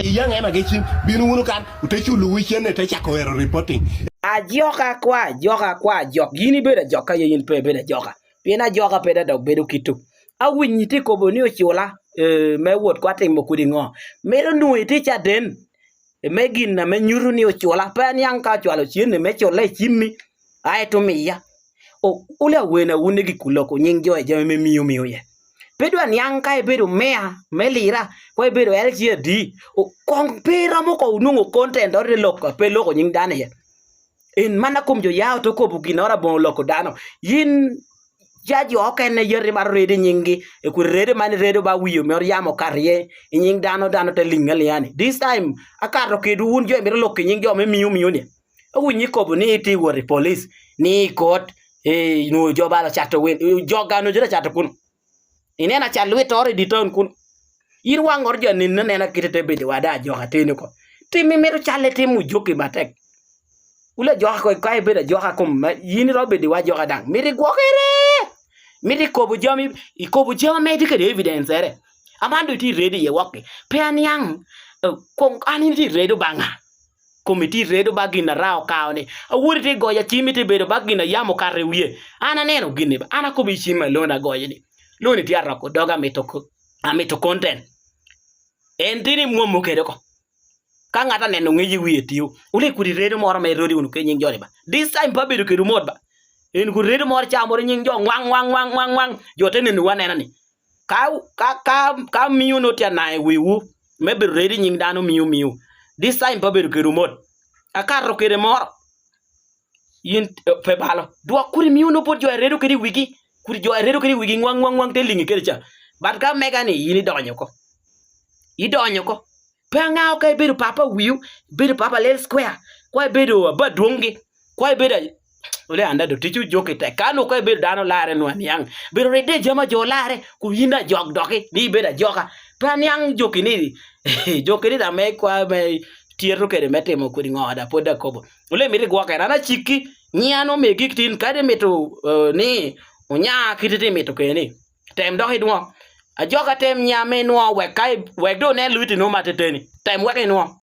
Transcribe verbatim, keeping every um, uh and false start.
Iyaŋ ema gicin, bino wunu kan, ote culo wi cenne, te cako wero reporting. Ajoka kwa, ajoka kwa, ajok. Yin ibedo ajoka, ye yin pe ibedo ajoka. Pien ajoka pe dok bedo kito. Awinyo itye kobo ni ocula, eh, me wot kwa timo kodi ŋo. Mito nwoŋo itye caden, me gin ame nyuto ni ocula. Pe aniaŋ ka ocwalo cen ni me cula i cimmi, ae to miya. O, wule awene wun igi kuloko nying jo i jami me mio mio ye. Pe dwa niaŋ ka ibedo mea me lira, kwa ibedo L G A D. O, kong pe romo ko onwoŋo content ori loko, pe loko nying dano ye. En man akom jo ya oto kobo ginnoro aboŋo loko dano. Yin ja jo okene yati maro redo i nyinggi, e kuri redo man iredo ba wio mero yamo okato iye, i nying dano, dano te liŋ aliŋa ni. This time, akato kedwu wun jo imito loko i nying jo me mio mio ni. Awinyo ikobo ni itye wot i police, ni i kot, eh, nwoŋo jo balo cato wel, eh, jo gano jo te cato kuno. Ineno acal lwit oro i di taun kuno. Yin waŋ oro jo aneni anena kite te bedo wada ajoka teni oko. Tim imito cal itimo joki matek. Wule ajoka ko, ka ibedo ajoka kom, ma yin iromo bedo wa ajoka daŋ. Mito igwokere. Mito ikobo jami, ikobo jami ame itye kede evidence ere. Aman doŋ itye ready iye wokki. Pe aniaŋ, eh, koŋ an in itye ready baŋa. Kom itye redo ba gin ara okao ni. Awori tye goyo acim itye bedo ba gin a yamo okato i wie. An aneno gin ni ba. An akobo i cim alone agoyo ni. Loni tye aroko doga amito ko-, amito content. En tye ni mwomo kede oko. Ka ŋat aneno ŋec i wie tio, wule kodi redo moro ame irodi wunu ke nying jo ni ba. This time pe abedo kedwu mot ba. En kodi redo moro ca moro nying jo ŋwaŋ, ŋwaŋ, ŋwaŋ, ŋwaŋ, ŋwaŋ. Jo te neno wa anena ni. Ka, ka, ka, ka mio no tye ana i wiwu, me bedo ready nying dano mio, mio. This time pe abedo kedwu mot. Akato kede moro. Yin, eh, pe balo. Dwok kodi mio no bot jo a redo kede i wigi. Kodi jo a redo kede i wigi ŋwaŋ, ŋwaŋ, ŋwaŋ te liŋi kede ca. But ka mega ni, yin idonyo oko. Idonyo oko. Pe aŋao ka ibedo papa wiu, ibedo papa Lel Square, kwa ibedo aba dwoŋgi, kwa ibedo a-, ole anda do tic ojok i tek. Ka nu kwa ibedo dano larre nu aniaŋ, bedo ride jami a jo larre, kun yin ajok doki, ni ibedo ajoka. Pe aniaŋ joki ni, joki ni ame kwa me tyeto kede me timo kodi ŋo da pwod akobo. Ole mito igwokere, an acikki, nyiŋa nu omio gik tin, kadi mito, eh, ni onya kiti ti mito keni. Tem dok idwoŋ. Ajoka tem nya me nwoŋo wek ka i-, wek doŋ onen lwiti nwoŋo ma teteni. Tem wek inwoŋ.